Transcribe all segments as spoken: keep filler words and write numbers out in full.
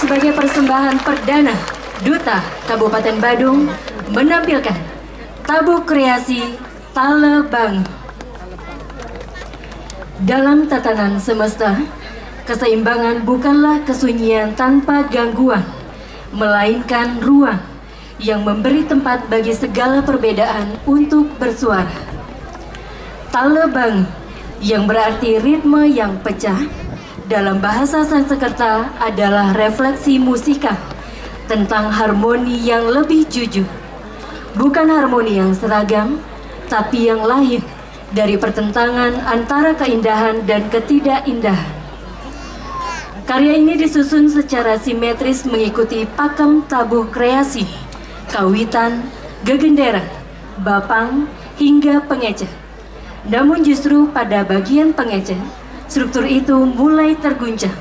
Sebagai persembahan perdana, Duta Kabupaten Badung menampilkan Tabuh Kreasi Talebango. Dalam tatanan semesta, keseimbangan bukanlah kesunyian tanpa gangguan, melainkan ruang yang memberi tempat bagi segala perbedaan untuk bersuara. Talebango, yang berarti ritme yang pecah, dalam bahasa Sanskerta adalah refleksi musikal tentang harmoni yang lebih jujur. Bukan harmoni yang seragam, tapi yang lahir dari pertentangan antara keindahan dan ketidakindahan. Karya ini disusun secara simetris mengikuti pakem tabuh kreasi, kawitan, gegenderan, bapang, hingga pengecet. Namun justru pada bagian pengecet, struktur itu mulai terguncang.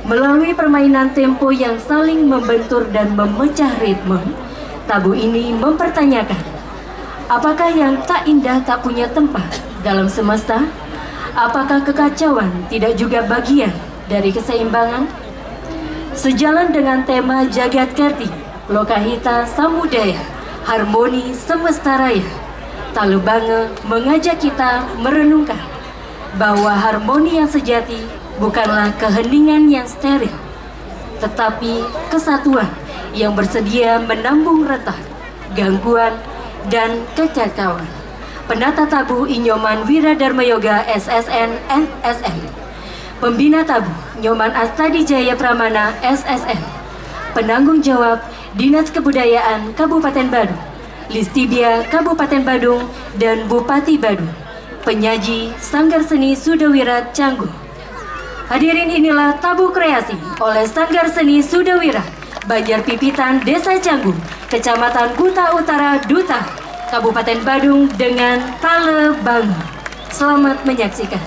Melalui permainan tempo yang saling membentur dan memecah ritme, tabuh ini mempertanyakan, apakah yang tak indah tak punya tempat dalam semesta? Apakah kekacauan tidak juga bagian dari keseimbangan? Sejalan dengan tema Jagat Kerti, Lokahita Samudaya, harmoni semesta raya, Talebango mengajak kita merenungkan bahwa harmoni yang sejati bukanlah keheningan yang steril, tetapi kesatuan yang bersedia menambung retak, gangguan, dan kekacauan. Penata tabuh Inyoman Wira Dharma Yoga S S N, S S N. Pembina tabuh Nyoman Astadi Jaya Pramana S S N. Penanggung jawab Dinas Kebudayaan Kabupaten Badung, Listibia Kabupaten Badung, dan Bupati Badung. Penyaji Sanggar Seni Sudawira Canggu. Hadirin, inilah tabuh kreasi oleh Sanggar Seni Sudawira, Banjar Pipitan, Desa Canggu, Kecamatan Kuta Utara, Duta, Kabupaten Badung dengan Talebango. Selamat menyaksikan.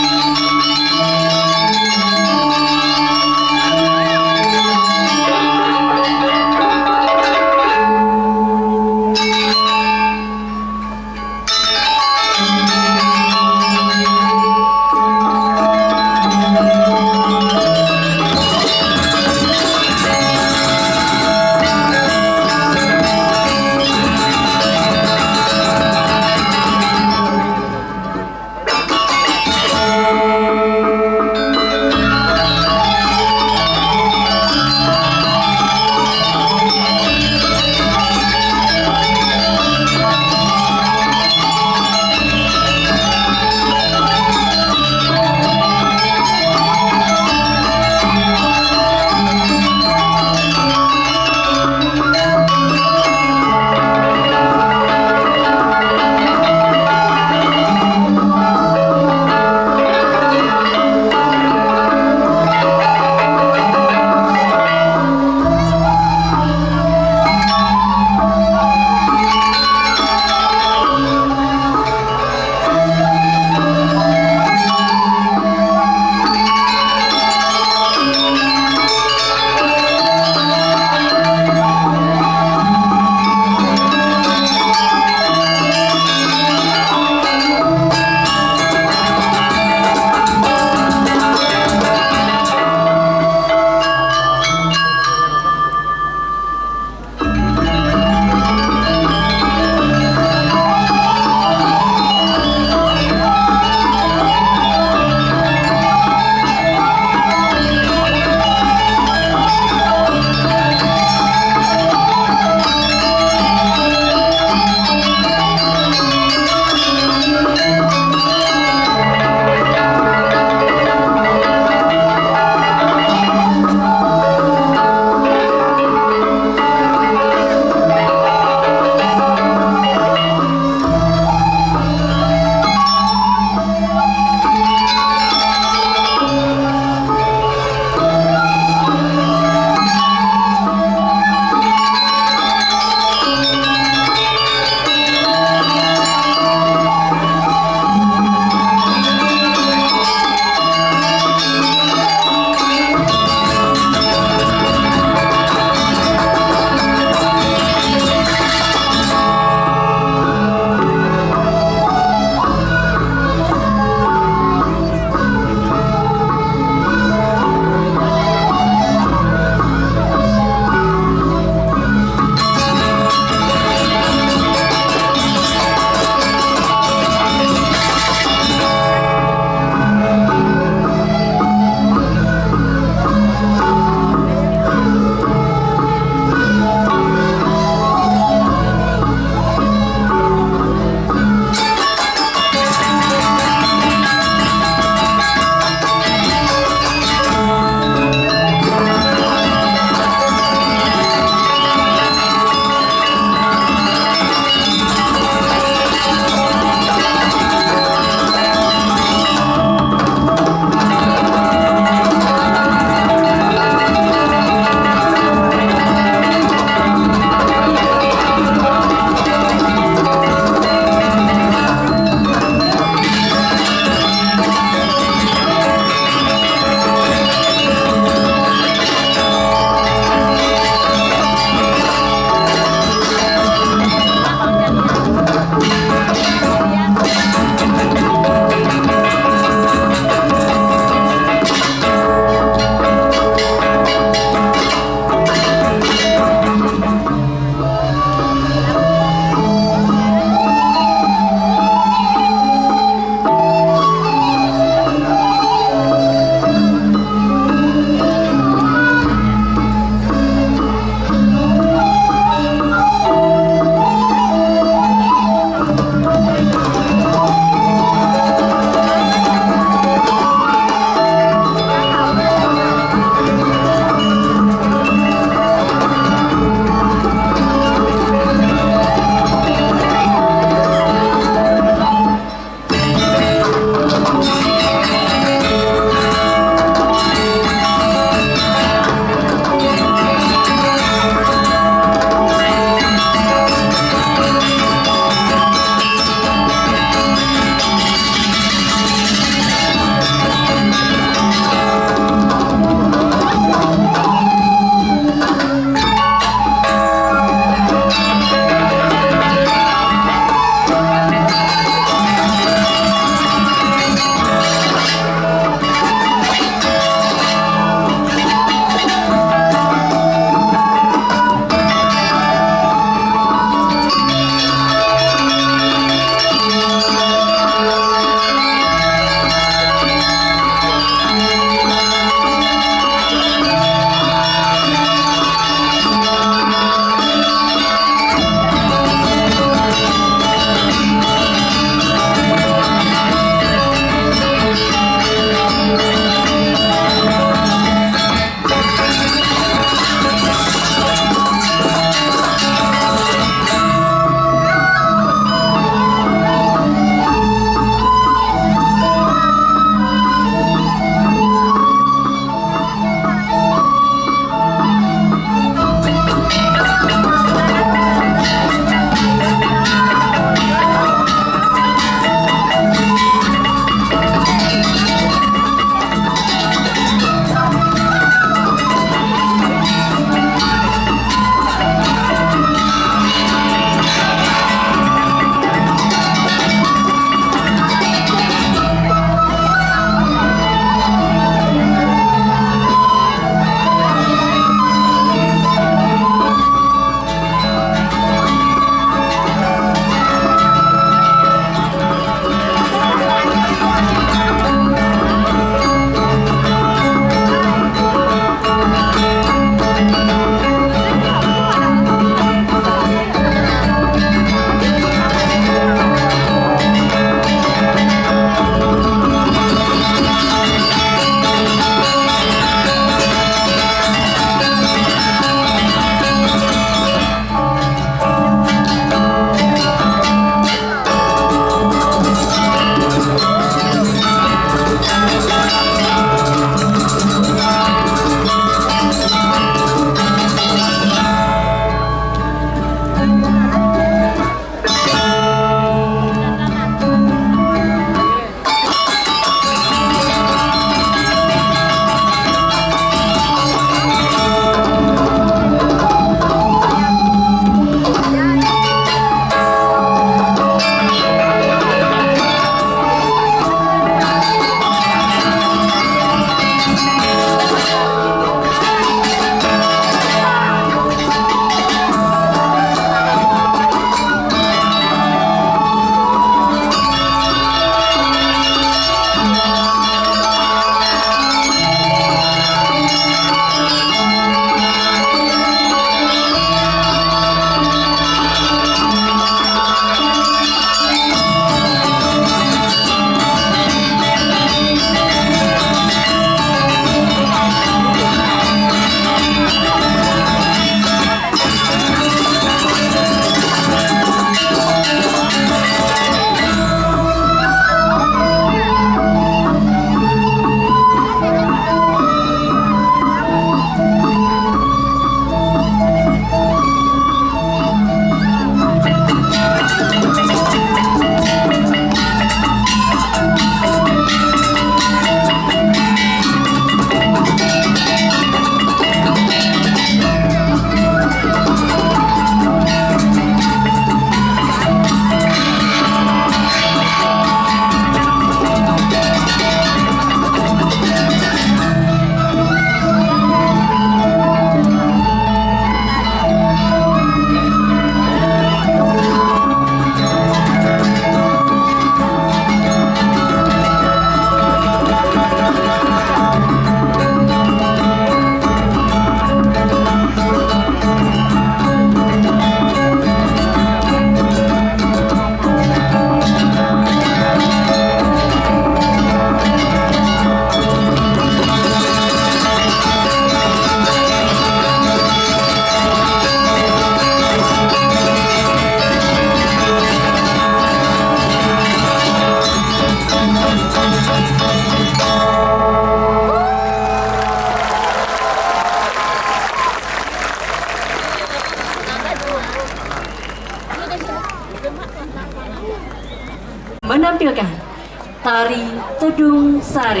Tari Tedung Sari.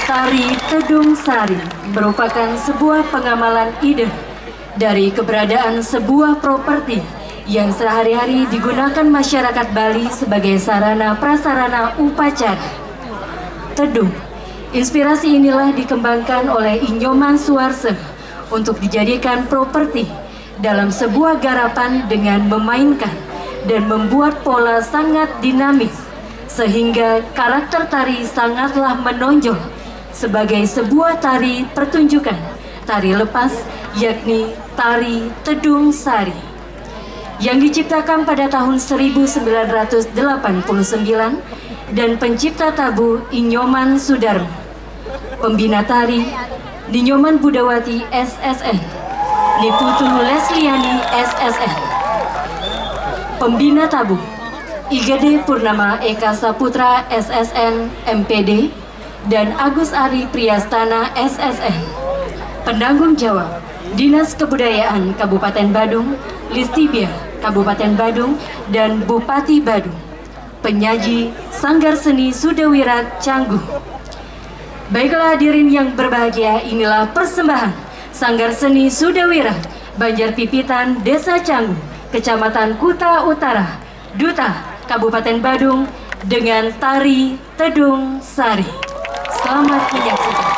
Tari Tedung Sari merupakan sebuah pengamalan ide dari keberadaan sebuah properti yang sehari-hari digunakan masyarakat Bali sebagai sarana prasarana upacara. Tedung. Inspirasi inilah dikembangkan oleh Inyoman Suarse untuk dijadikan properti dalam sebuah garapan dengan memainkan dan membuat pola sangat dinamis, sehingga karakter tari sangatlah menonjol sebagai sebuah tari pertunjukan, tari lepas, yakni tari Tedung Sari, yang diciptakan pada tahun seribu sembilan ratus delapan puluh sembilan dan pencipta tabu Inyoman Sudarma. Pembina tari, Ninyoman Budawati S S N, Niputu Lesliani S S N. Pembina tabu, Igede Purnama Eka Saputra S S N M P D dan Agus Ari Priyastana S S N. Penanggung jawab, Dinas Kebudayaan Kabupaten Badung, Listibia Kabupaten Badung, dan Bupati Badung. Penyaji, Sanggar Seni Sudawirat Canggu. Baiklah hadirin yang berbahagia, inilah persembahan Sanggar Seni Sudawirat Banjar Pipitan, Desa Canggu, Kecamatan Kuta Utara, Duta, Kabupaten Badung, dengan tari Tedung Sari. Selamat menyaksikan.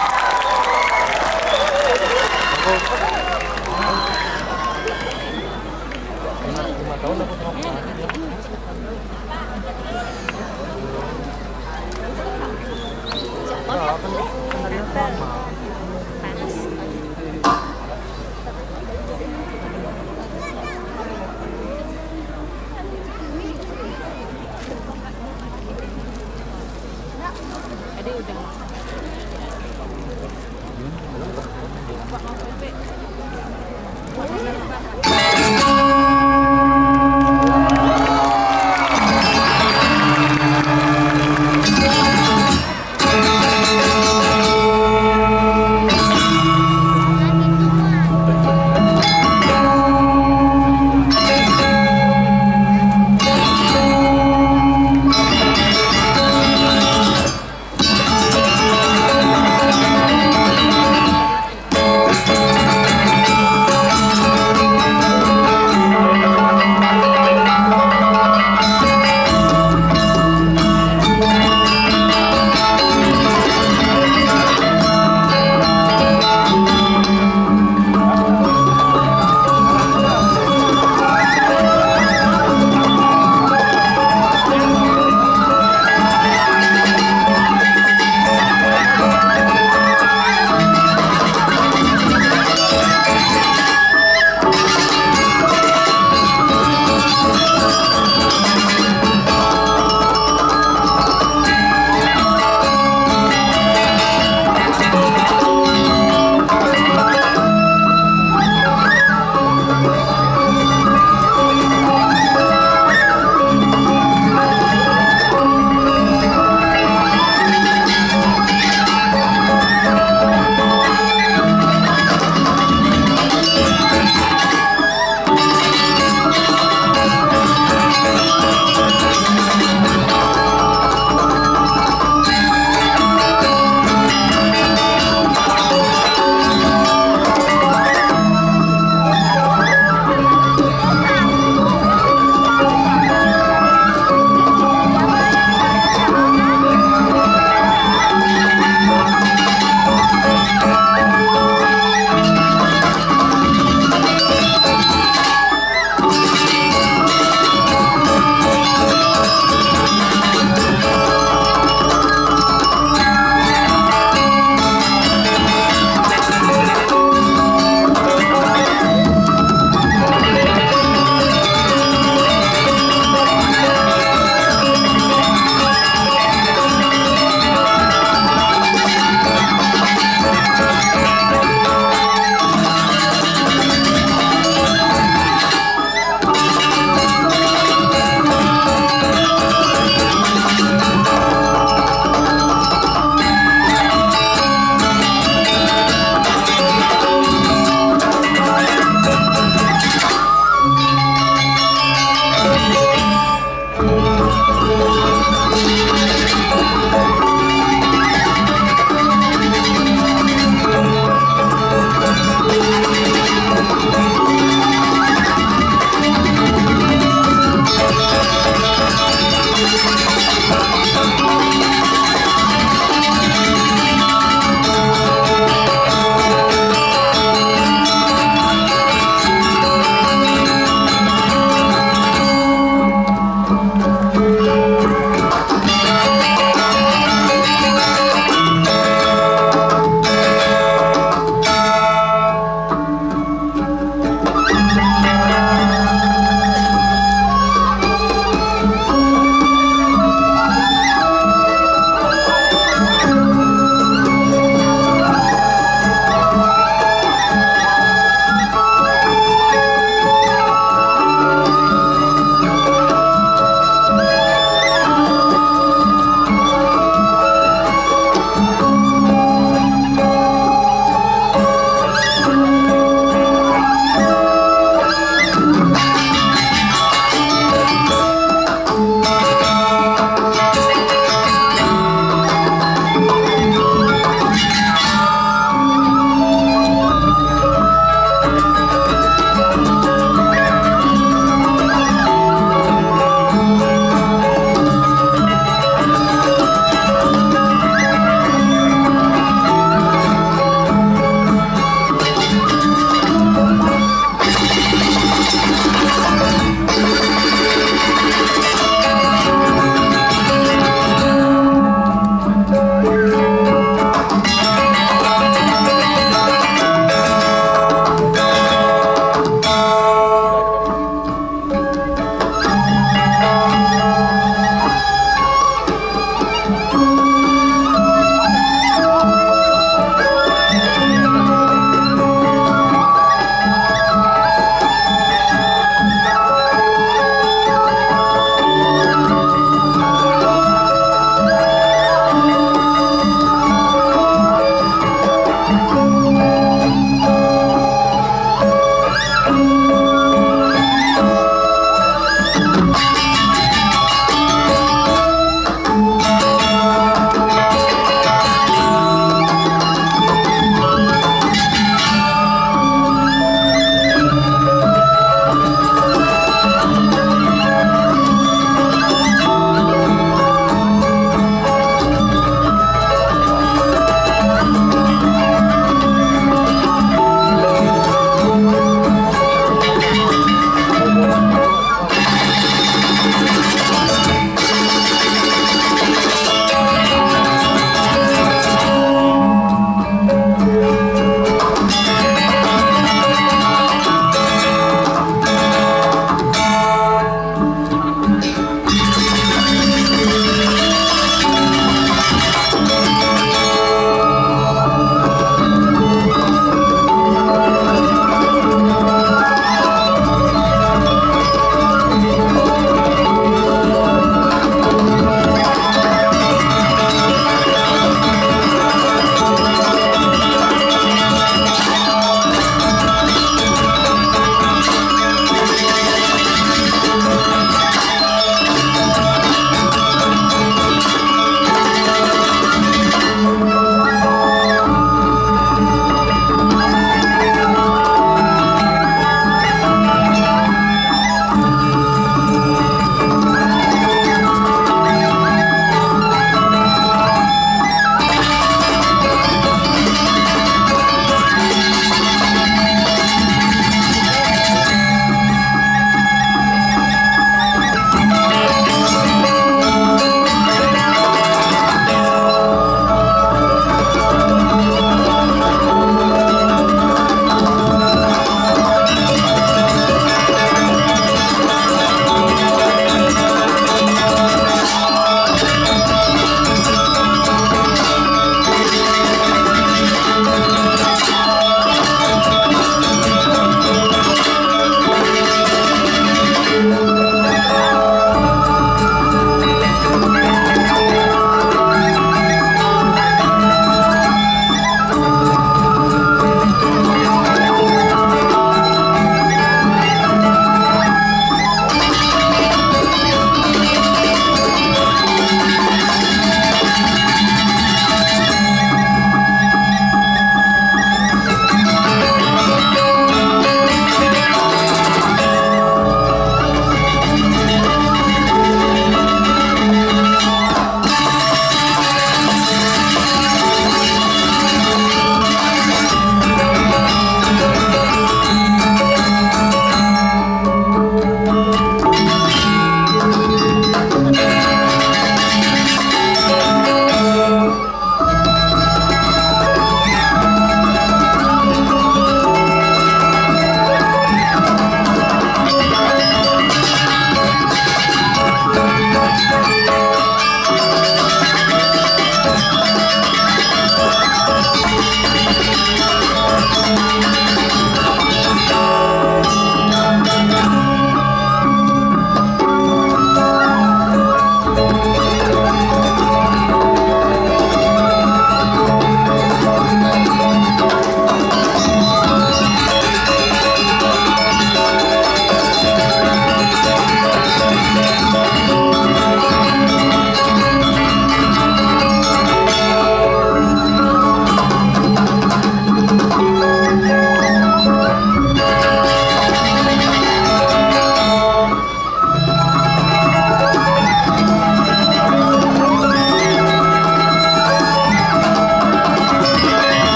Tadi udah.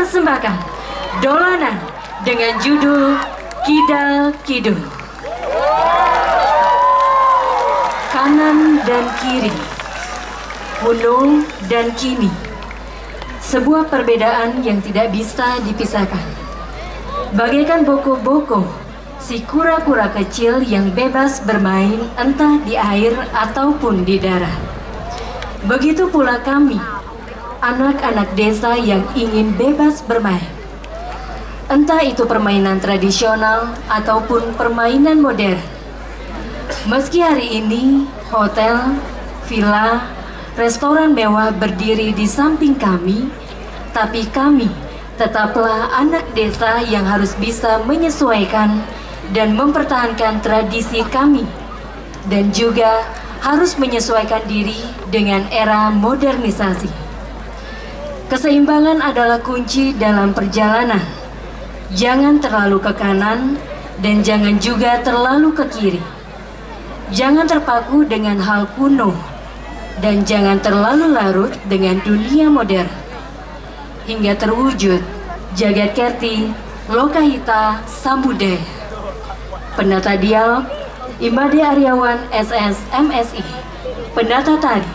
Persembahkan Dolanan dengan judul Kidal Kidul. Kanan dan kiri, kuno dan kini, sebuah perbedaan yang tidak bisa dipisahkan. Bagaikan boko-boko, si kura-kura kecil yang bebas bermain entah di air ataupun di darat. Begitu pula kami, anak-anak desa yang ingin bebas bermain. Entah itu permainan tradisional ataupun permainan modern. Meski hari ini hotel, villa, restoran mewah berdiri di samping kami, tapi kami tetaplah anak desa yang harus bisa menyesuaikan dan mempertahankan tradisi kami, dan juga harus menyesuaikan diri dengan era modernisasi. Keseimbangan adalah kunci dalam perjalanan. Jangan terlalu ke kanan dan jangan juga terlalu ke kiri. Jangan terpaku dengan hal kuno dan jangan terlalu larut dengan dunia modern. Hingga terwujud Jagat Kerti Lokahita Samudaya. Penata dialog, Imade Aryawan S S M Si. Penata tari,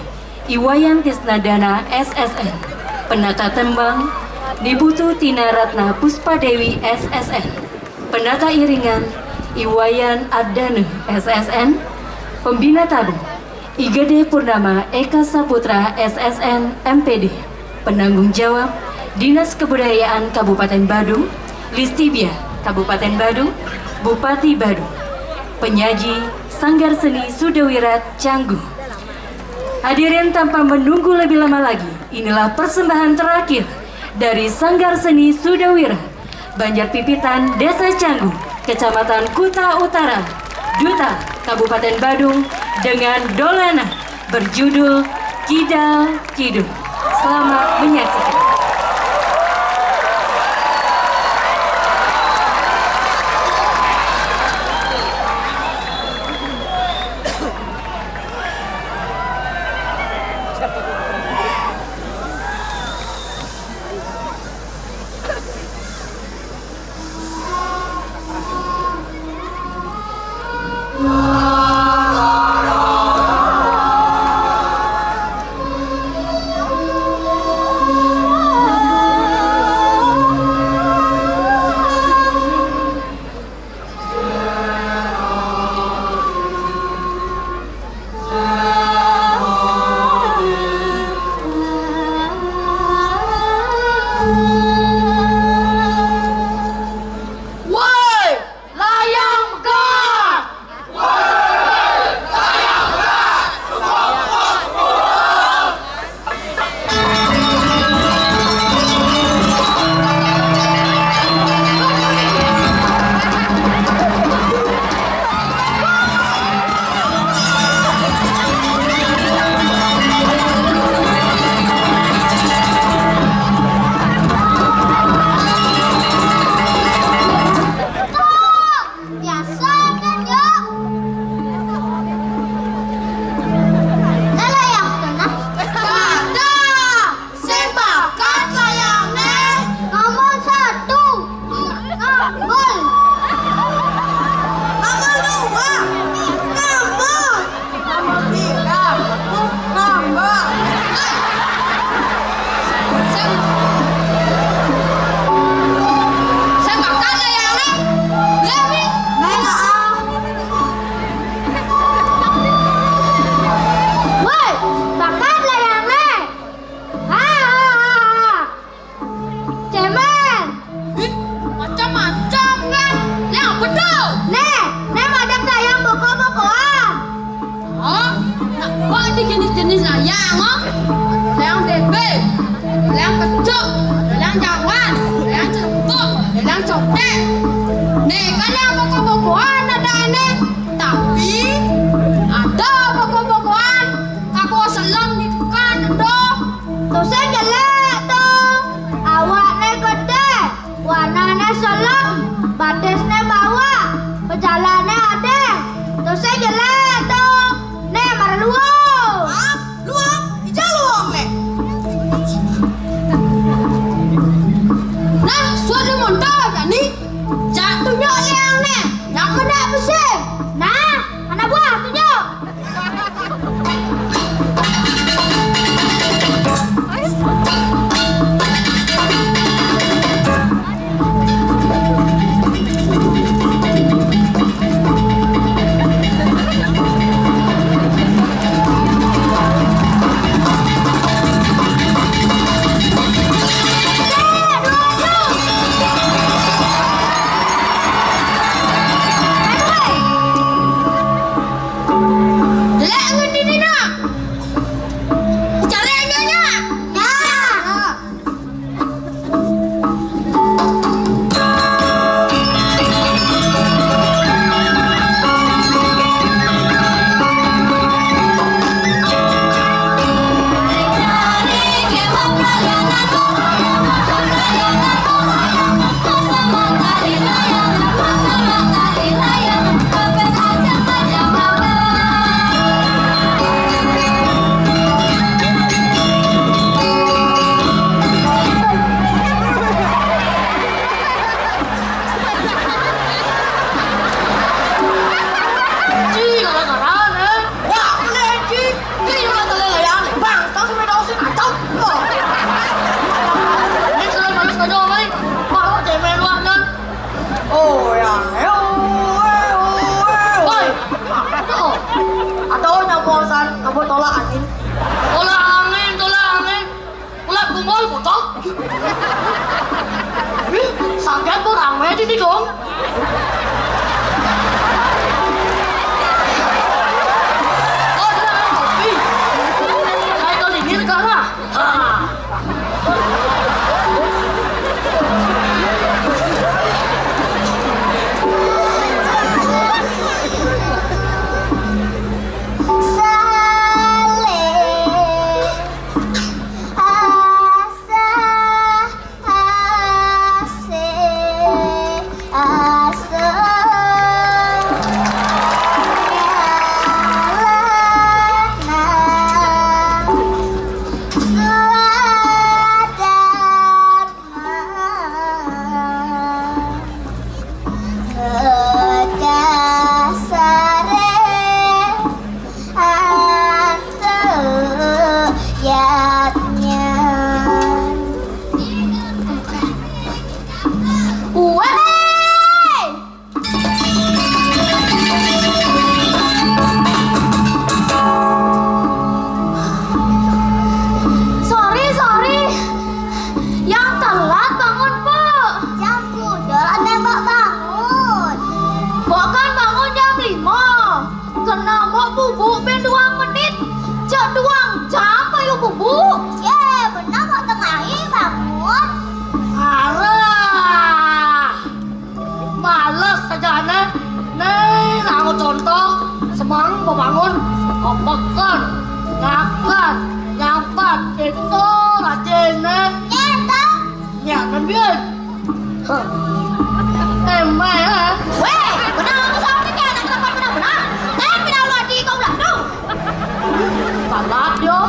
Iwayan Tisnadana S S N. Penata tembang, Niputu Tina Ratna Puspadewi S S N. Penata iringan, Iwayan Ardanu S S N. Pembina tabuh, Igede Purnama Eka Saputra S S N M P D. Penanggung jawab, Dinas Kebudayaan Kabupaten Badung, Listibia Kabupaten Badung, Bupati Badung. Penyaji, Sanggar Seni Sudawira Canggu. Hadirin, tanpa menunggu lebih lama lagi, inilah persembahan terakhir dari Sanggar Seni Sudawira, Banjar Pipitan, Desa Canggu, Kecamatan Kuta Utara, Duta Kabupaten Badung, dengan Dolanan berjudul Kidal Kidul. Selamat menyaksikan. Woi, layang megah! Sing. Nah, anak buah, tunjuk. Lek ngendi ni, Nak? Cari aja, Nak. Nah. Ci, gara-gara, eh. Wah, kena, Ci. Ci, lu kata lele ya, Bang. Tahu sepeda osin, acau. Wah. Ini selain manis aja, Mai. Baru cemen luar, kan? Oh, ya. Eh, oh, eh, oh, eh, oh. Woi, apa tuh? Atau nyamposan, apa tolak angin? Tolak angin, tolak angin. Ulat kumbul, bocah. Ih, sakit tuh rame di tikung. Oh, dia kopi. Kayak kali ini sekarang. Ah. Saleh. Asa, ase, asa. Nyalahna. Selamat. Kasare antu yatnya. Woi! Sorry, sorry. Yang telat bangun, Pok. Jam kuda nembak bangun. Pok kan bangun jam lima. Kena Pok bubuk ben dua menit. Cek dua jam ayo bubuk. Ye, benar Pok tengah hari bangun. Arah. Males saja aneh. Nih, nah, aku contoh. Semang mau bangun, kompeken, ngakan, nyampat, itu rajin nih. Nyetok. Nyetok biar. Hah. Emang ya. Weh, benar aku sama ini anak telepon benar-benar. Saya pindah lu di kau belakang. Tamat yo.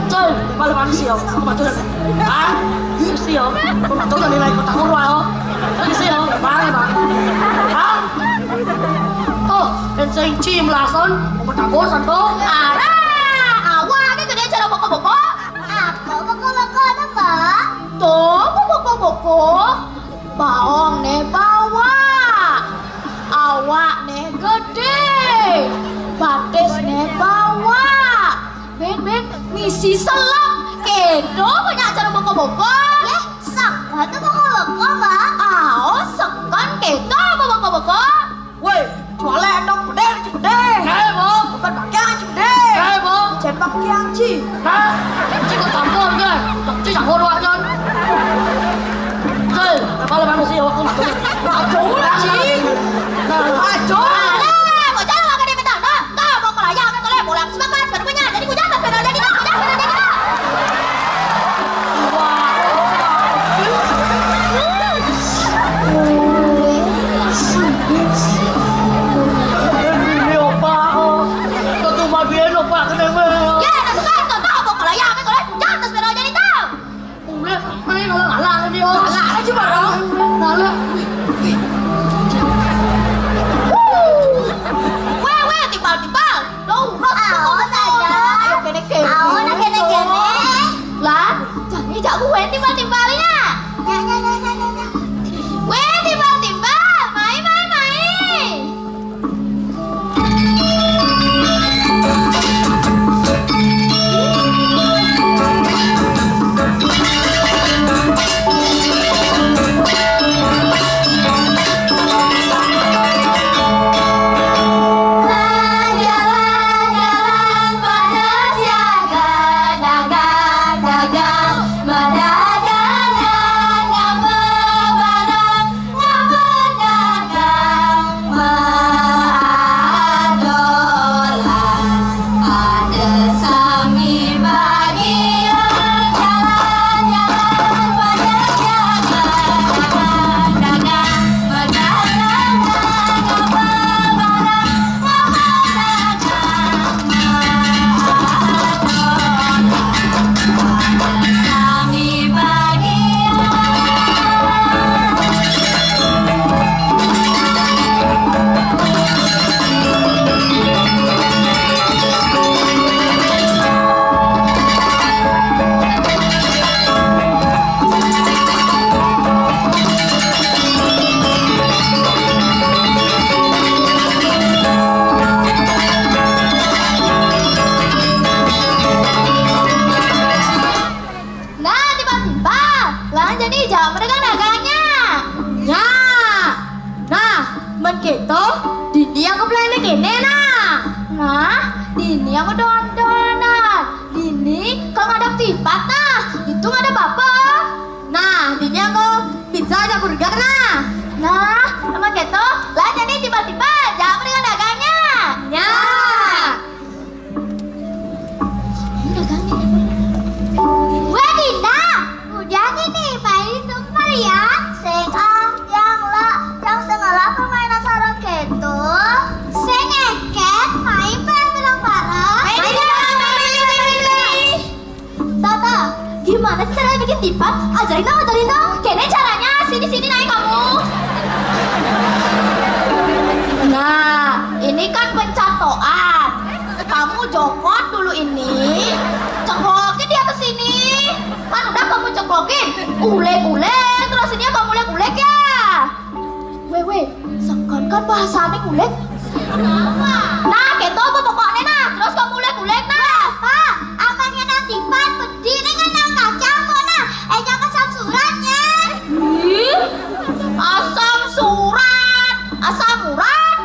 Coy, balik mana sih yo? Aku bantu dah. Hah? Sih yo. Aku bantu dah nilai kota kurwa yo. Ini sih yo, mana bang? Hah? Oh, yang sing ci melason, mau takut santo. Arah, awak ni kena cara boko-boko. Apa boko-boko tu, Pak? Tuh, boko-boko. Baong ne bawa, awak ne gede, batis ne bawa. Ben, ben, misi selem. Kedo banyak cara boko-boko. Yeh, saka tu boko-boko, Mbak. Ao, sekan kedo boko-boko. Woi, cualek dong, pedeh, pedeh. Kae, Bang. Bukan pakaian, pedeh. Kae, Bang. Cempak kiang, Ci. Hah? Ci kok tampol, kan? Ci jangan doa, Jon. Ci, kepala manusia, waktu masuk. Aduh, Ci. Aduh. Alah, bocah, makan dia minta. Nah, kau mau kelayang, kan, kalau bola aku sepakat, sepeda punya. Jadi, aku jangan sepeda jadi, tak? Aku jangan sepeda jadi, tak? Ini opak, oh. Tentu mah dia opak kena mah. Ya, nak suka, tak tahu apa kalau ya, apa kalau jangan terus kalau jadi tahu. Udah, main kalau ngalah dia. Ngalah aja, Bang. Ngalah. Kéné nah. Nah, dini yang dondonan. Dini kalau ngadep tipat nah, itu ngadep apa? Nah, dini yang pizza aja burger nah. Nah, sama kéto, lah jadi tiba-tiba jamu dengan dagangnya. Ya. Ini dagangnya. Wah, Dinda, udah nih, main tumpar ya. Sing ah, yang lah, yang sengela permainan sarung kéto. Sing éngkén, main bareng-bareng. Main, main, main, main, main, main. Tata, gimana sih caranya bikin tipat? Ajarin dong, ajarin dong. Kéné caranya, sini, sini naik kamu. Nah, ini kan pencatoan. Kamu jokot dulu ini, ceklokin di atas sini. Kan udah kamu ceklokin, ulek-ulek, terus ini kamu ulek-ulek ya. Weh, weh, sekarang kan bahasanya ulek. Nah, kéto apa pokoknya nah. Terus kamu ulek-ulek nah. Apa? Apanya nanti pan pedih dengan nang kacang kok nah. Eh, jangan asam suratnya. Ih, asam surat, asam urat.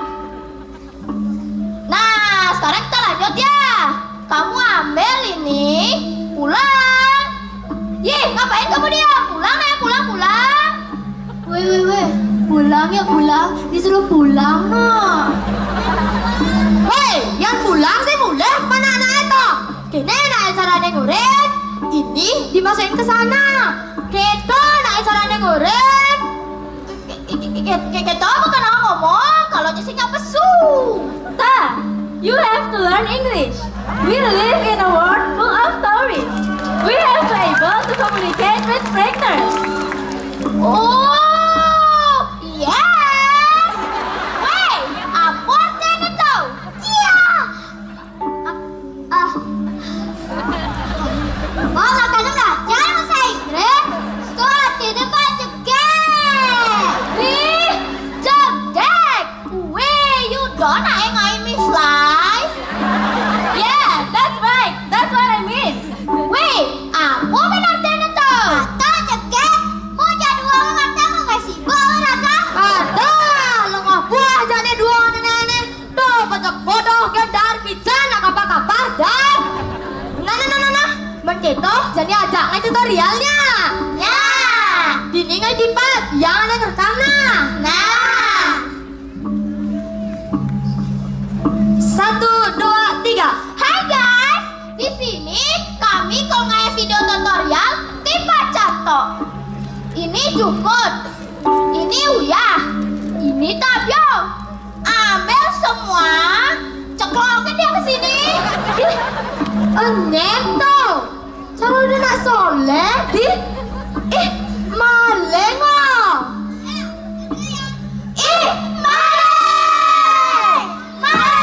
Nah, sekarang kita lanjut ya. Kamu ambil ini, pulang. Yih, ngapain kamu diam? Pulang, nah, pulang, pulang. Weh, weh, weh, pulang ya pulang, disuruh pulang no. Woi, yang pulang sih mulai mana anak itu? Kéné nah caranya ngoreng, ini dimasukin ke sana. Kéto nah caranya ngoreng. Kéto bukan orang ngomong, kalau nyisinya pesu. Ta, you have to learn English. We live in a world full of stories. We have to able to communicate with strangers. Oh, yes. Weh, apa artinya tuh? Iya. Ah. Oh, makanya belajar bahasa Inggris. Sekolah di depan juga. Wih, cedek. Weh, you don't I ngai Miss Lai. Yeah, that's right. That's what I mean. Weh, apa benar tene to? Kata cekek, mau jadi uang kata mau ngasih bawa rata. Ada, lengah buah jadi dua aneh-aneh. Tuh, bocok bodoh, gendar, pican, nak apa kabar, dah. Nah, nah, nah, nah, nah. Men kéto, jadi ajak ngai tutorialnya. Ya. Dini ngai tipat, yang ada rekam nah. Nah. Satu, dua, tiga. Hai guys, di sini kami kongai video tutorial tipat cato. Ini jukut, ini uyah, ini tabiong. Ambil semua, ceklokin dia ke sini. Ih, enyek tuh. Cara udah nak soleh, di. Ih, maling loh. Ih, maling! Maling!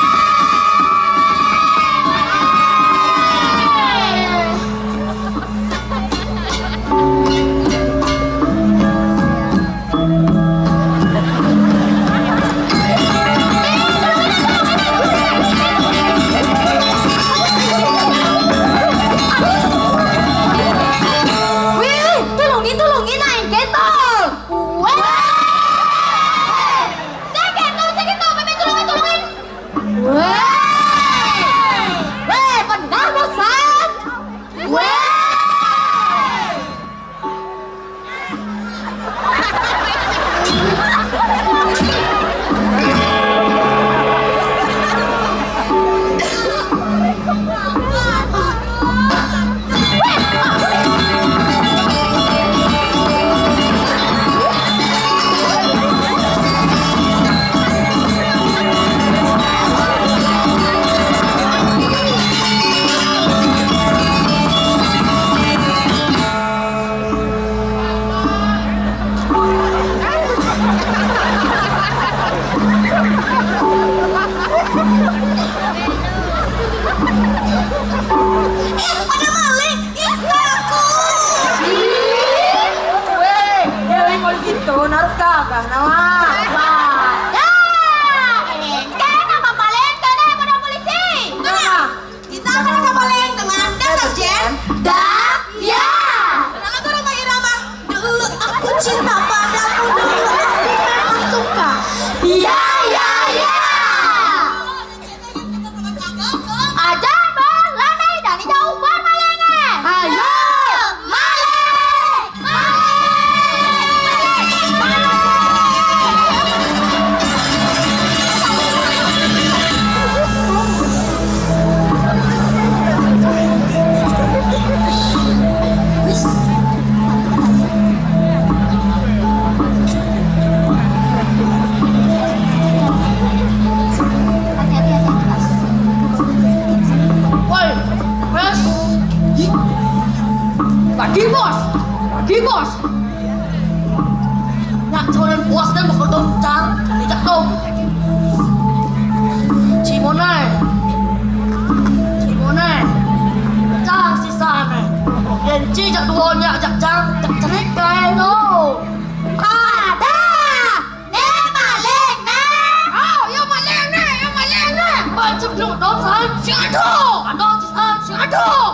Bos, lagi bos. Nyak coren bos dan bakal dong cang, ngejak dong. Cimone, Cimone, cang sisane. Yen ci jak duo nyak jak cang, jak cerik kae no. Ada. Ne maling ne. Oh, yo maling ne, yo maling ne. Wah, cek dulu dong san. Si aduh. Aduh, san, si aduh.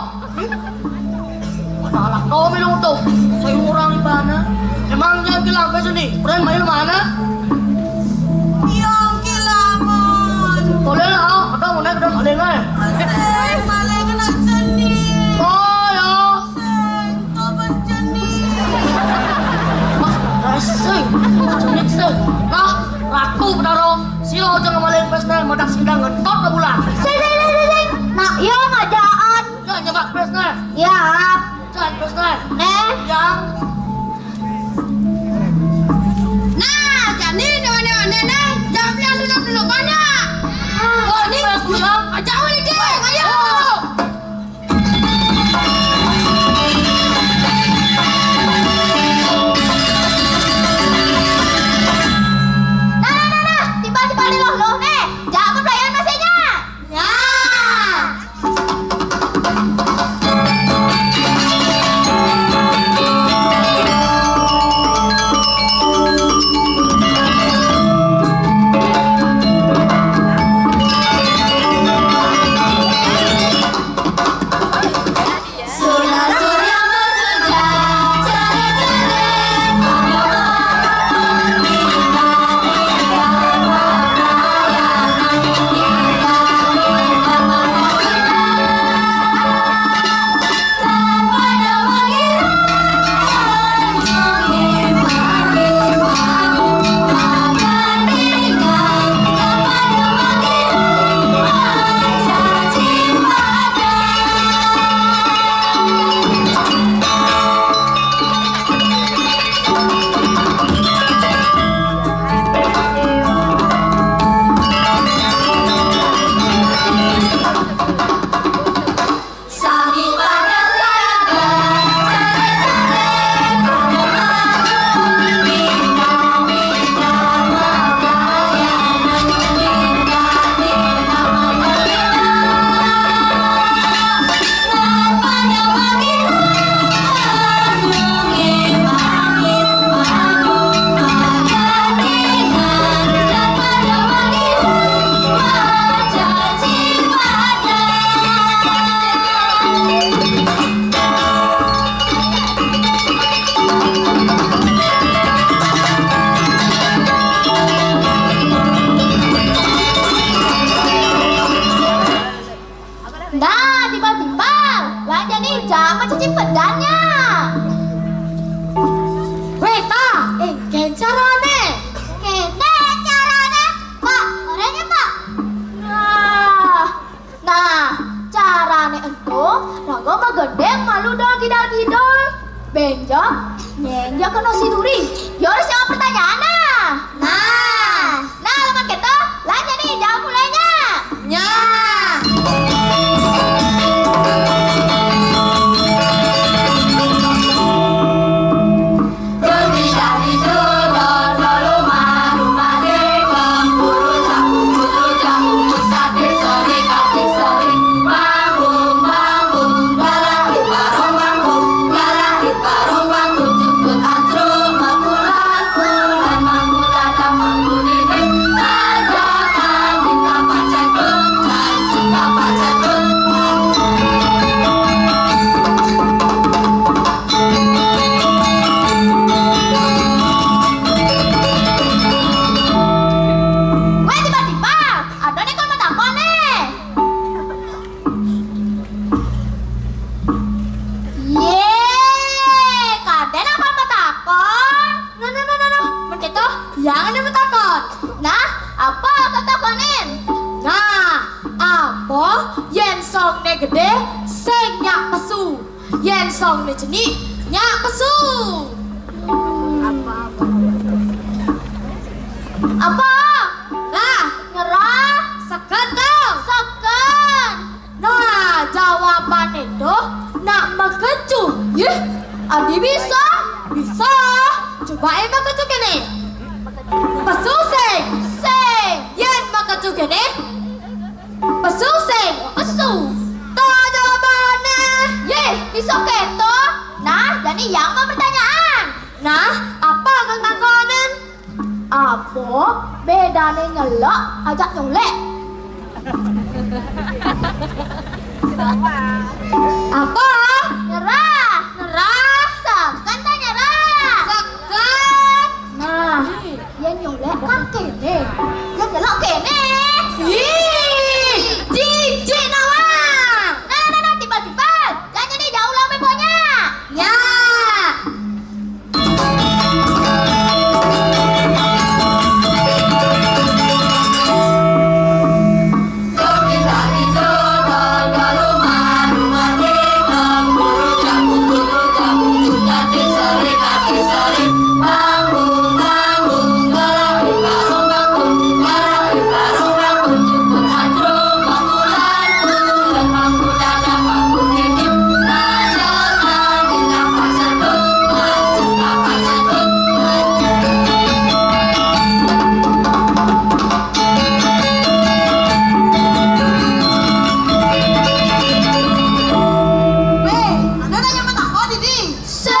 Mana anak kau minum tuh? Saya orang di mana? Emangnya bilang ke sini, friend main mana? Yang kehilangan. Boleh lah, oh, ada mau naik dan maling eh. Asik, maling kena seni. Oh ya. Seng, kau pas seni. Mas, seng, mas, seng. Nah, laku betarong. Silo aja ngemaling pesne, madak sindang ngentot ke bulan. Seng, seng, seng, seng, seng. Nak, yo ngajaan. Ya, nyebak pesne. Ya. Jan pesne. Neh. Yang. Nah, jadi dewa-dewa neh, jam yang sudah dulu banyak. Oh, ini ajak udah deh, ayo. Nah, nah, nah, nah, tiba-tiba di loh, loh, neh. Jangan pelayan masihnya. Ya. Nah, tiba-tiba lah jadi jam cuci pedannya. Weta, eh, kencarane. Kene carane, Pak. Orangnya, Pak. Nah, nah, carane ento, raga magendeng malu dol gidal-gidol. Benjok, nyenjok kena si duri. Yo harus jawab pertanyaan nah. Nah. Nah, leman keto, lah jadi jawab mulainya. Nya. Weh, tiba-tiba, ada nih kon matakon nih. Ye, kadén apa matakon? Nah, nah, nah, nah, nah. Mun kéto, jangan ada matakon. Nah, apa katakonin? Nah, apa yén songné gedé, sing nyak pesu. Yén songné cenik, nyak pesu. Apa? Lah, nyerah. Seket to. Seket. Nah, jawabané to nak makecuh. Yéh. Dadi bisa? Bisa. Coba é makacu kéné. Pesu sing. Sing. Yén makacu kéné. Pesu sing. Pesu. To jawabané. Yé, bisa kéto. Nah, jani yang mau pertanyaan. Nah, apa kang takonin? Apa bédané nyelok ajak nyolek? Apa? Nyerah. Nyerah. Seken ta nyerah? Seken. Nah, yén nyolek kan kéné. Yén nyelok kéné. Ih, jijik nawang. Nah, nah, nah, timbal-timbal. Jangan jadi jauh lah, pokoknya. Ya. Wéh, ada nanya apa takut ini? Sing.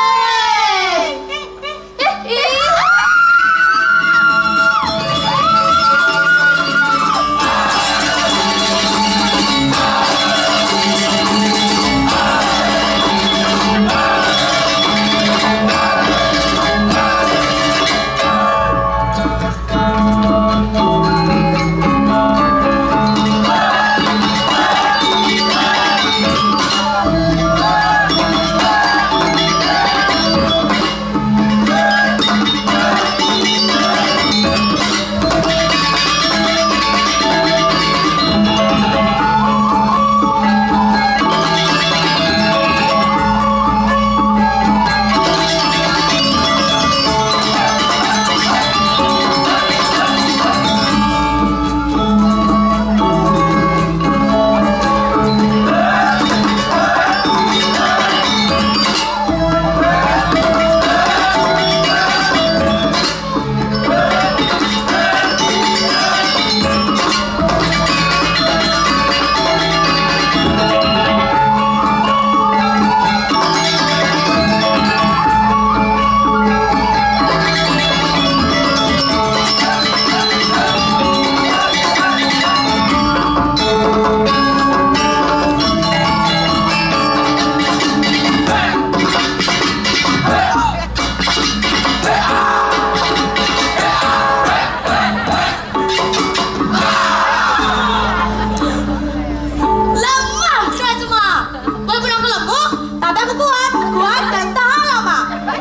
Lemah saya semua. Walaupun aku lemah, tapi aku kuat. Kuat dan tahan lama. Weh,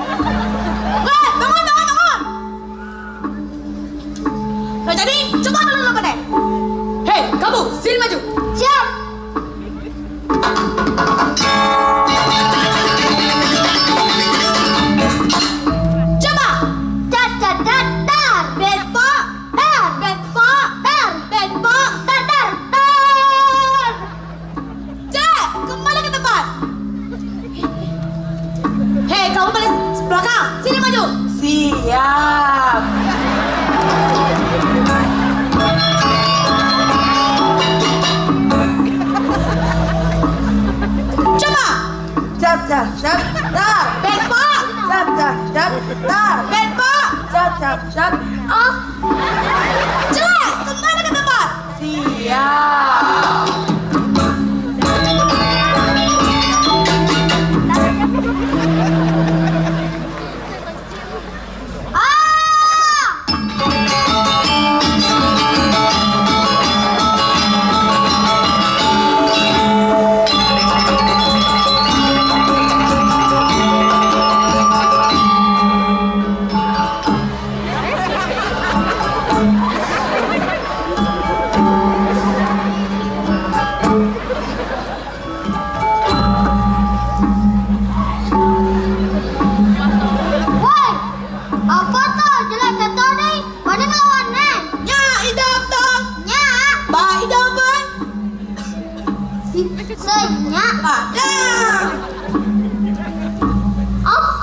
bangun, bangun, bangun. Nah, jadi, coba dulu lo pada. Hei, kamu, sini maju. Siap. Coba. Cat, cat, cat, dar. Bempo, dar. Bempo, dar. Bempo, dar, dar, dar. Cek, kembali ke tempat. Hei, kamu balik belakang. Sini maju. Siap. Coba. Cat, cat, cat, dar. Bempo. Cat, cat, cat, dar. Bempo. Cat, cat, cat. Oh. Cek, kembali ke tempat. Siap. Woi, apa to jelek kéto né? Pada ngelawan né? Nya, idap to. Nya. Ba, idap, Bang. Sing nya. Ada. Apa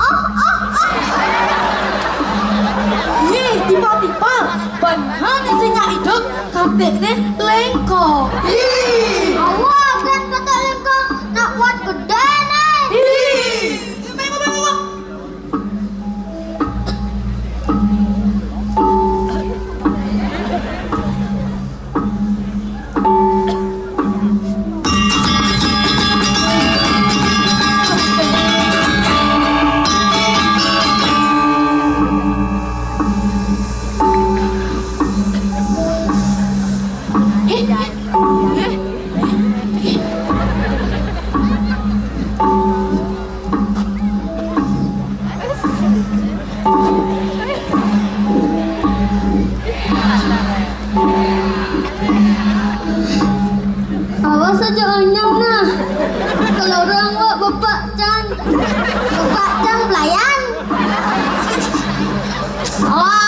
Bek ne lengko. Awak kan kata lengko, nak buat gede ne. Awas aja onyong nah. Kalau orang wak bapak can, bapak can pelayan. Wah.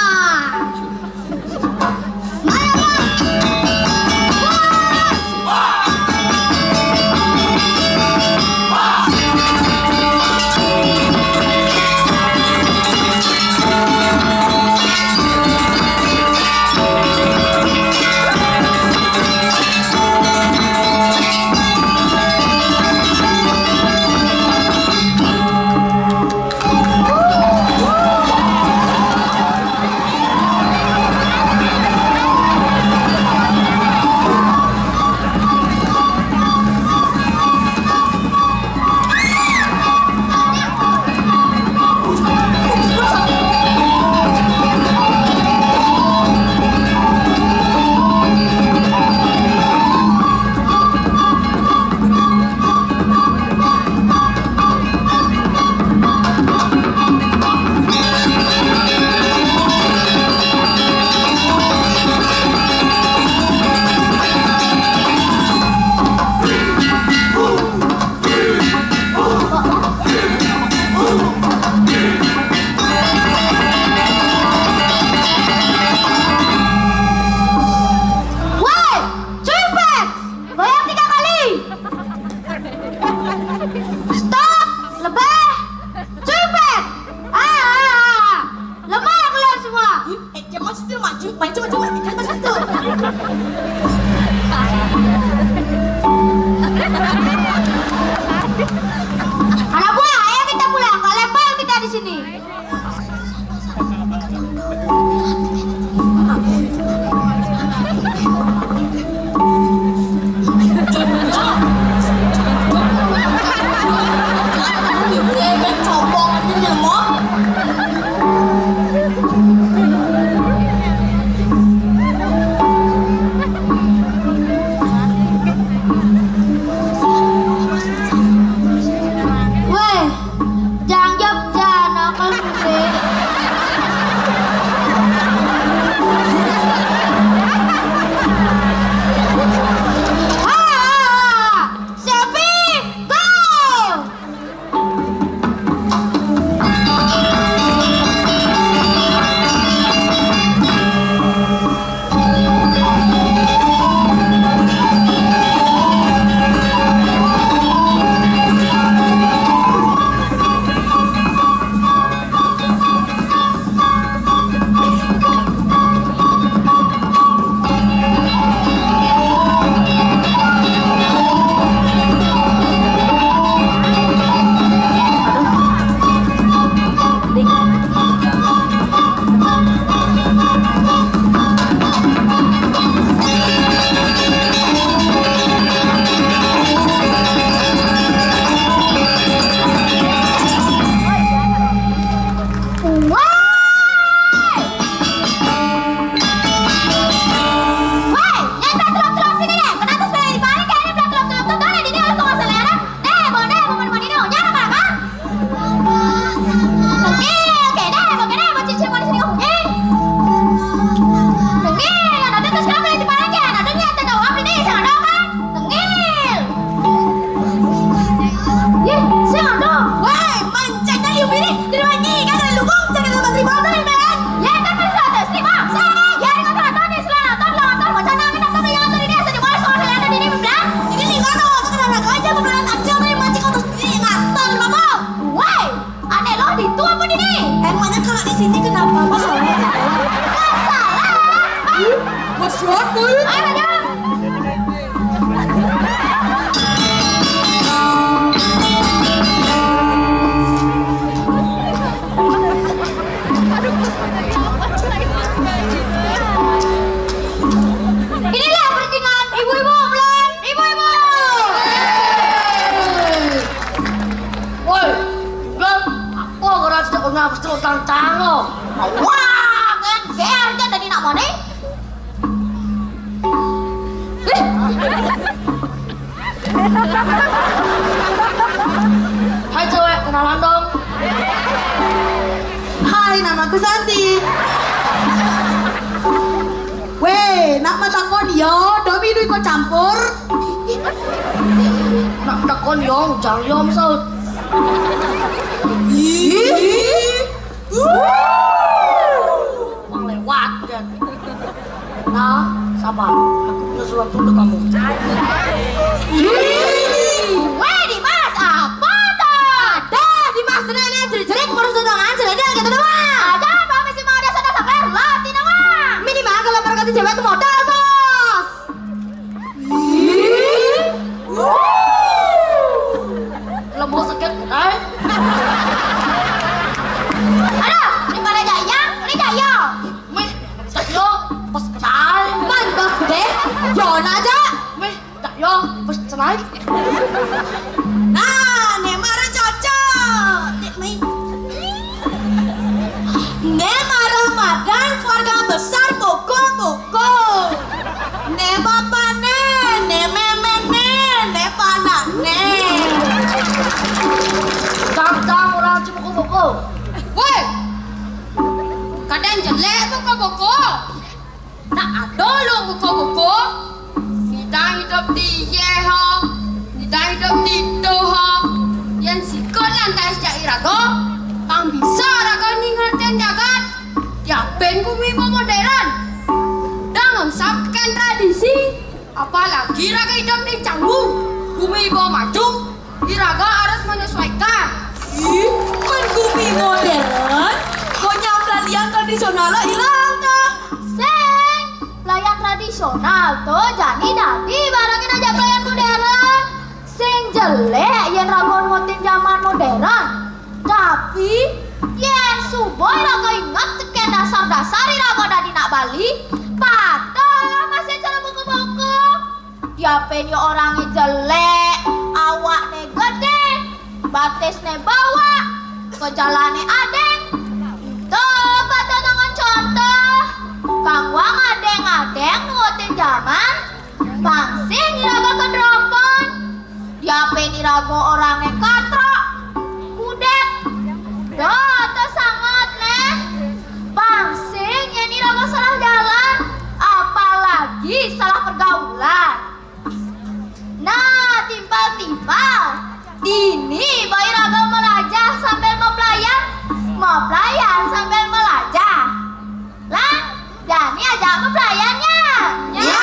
Ayo, Dong. Inilah pertinggahan ibu-ibu, belum? Ibu-ibu. Woi, belum. Apa kau rasa kau nak betul tantang kau? Wah, kan, biar dia tadi nak mana? Hai cewek, kenalan dong. Hai, namaku Santi. Weh, nak matakon yo, domi duit kau campur. Nak takon yo, jangan yo saut. Ih. Uang lewat kan. Nah, sabar. Aku punya sesuatu untuk kamu. Weh, Dimas, apa tuh? Ada Dimas, tenang ya, jerit-jerit, baru sudah ngancel aja gitu doang. Ada apa mesti mau ada sana sampai roti doang? Minimal kalau perkati cewek itu modal, Bos. Ih. Lembut sakit, eh? Aduh, ini pada jaya, ini jaya. Meh, jaya, pas kenal. Man, bos gede, Jona aja. Meh, jaya, pas kenal. Nah, ne mara cocok. Dek, mai. Ne mara madan keluarga besar Boko-Boko. Ne bapane, ne memene, ne panane. Tang-tang orang cuma Boko-Boko. Woi, kadang jelek Boko-Boko. Nak ado lo buko-buko, nidang idup di iye ho, nidang idup di do ho, yen sikut lantas jak irago, pang bisa rago ningratin jagat, yapin gumi modern, dang lungsap tekan tradisi, apalagi rago idup di canggu, gumi maju, iraga harus menyesuaikan. Ih, kan gumi modern, konyang pelalian tradisional ilang ta? Sing, pelalian tradisional to jani dadi barengin aja pelalian modern. Sing jelek yen raga nurutin zaman modern. Tapi yen suba iraga inget teken dasar-dasar iraga dadi nak Bali, patuh masih cara bongko-bongko. Diapin yo orange jelek, awakne gede, batisne bawak, kejalane adeng. Ento pada ngangon contoh, kang wong adeng-adeng nurutin jaman, pang sing iraga kedropon. Diapin iraga orange katrok, kudet, do, to sanget ne. Pang sing yen iraga salah jalan, apalagi salah pergaulan. Nah, timpal-timpal. Dini bae raga melajah sambil mepelayan, mepelayan sambil melajah. Lan, jani ajak mepelayan nya. Nya.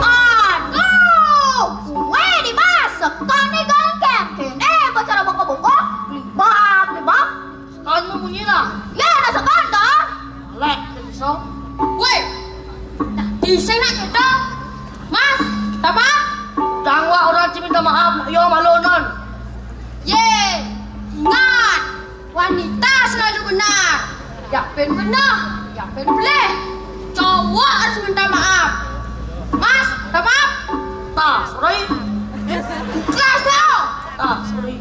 Aduh, gue dimasukkan nih gangken. Kene bacara bongko-bongko, libak, libak. Sekarang mau bunyi lah. Ya, ada sekarang dah. Lek, bisa. Woi, tadi saya nak cerita. Mas, apa? Tangwa orang ci minta maaf, nak yo malu non. Ye, ingat, wanita selalu benar. Yapin benar, yapin boleh. Cowok harus minta maaf. Mas, minta maaf. Tah, sorry. Kelas dong. Tah, sorry.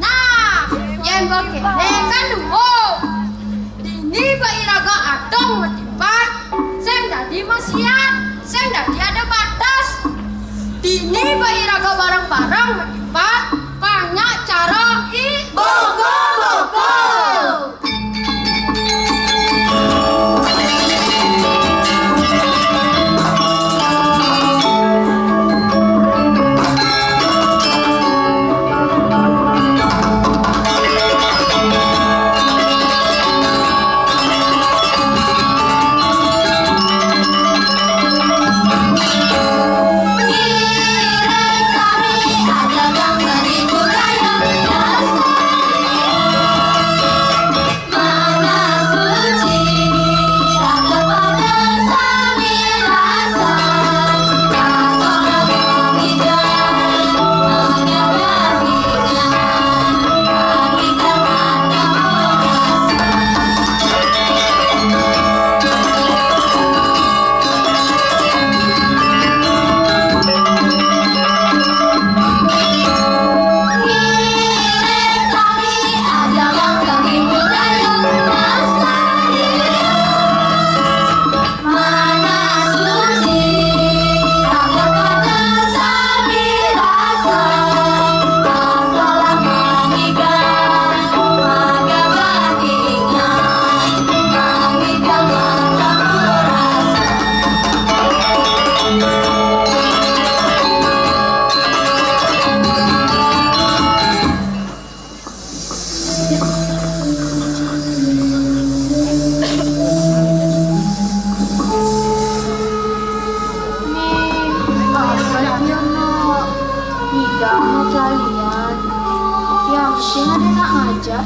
Nah, yén begitu kan dulu. Dini baé iraga adong matimpal, sing dadi maksiat, sing dadi ada batas. Dini baé iraga bareng-bareng matimpal, banyak cara i boko-boko. Ning, apa dia, Nak? Ngidam no kalian. Yang sing ada nak ngajak.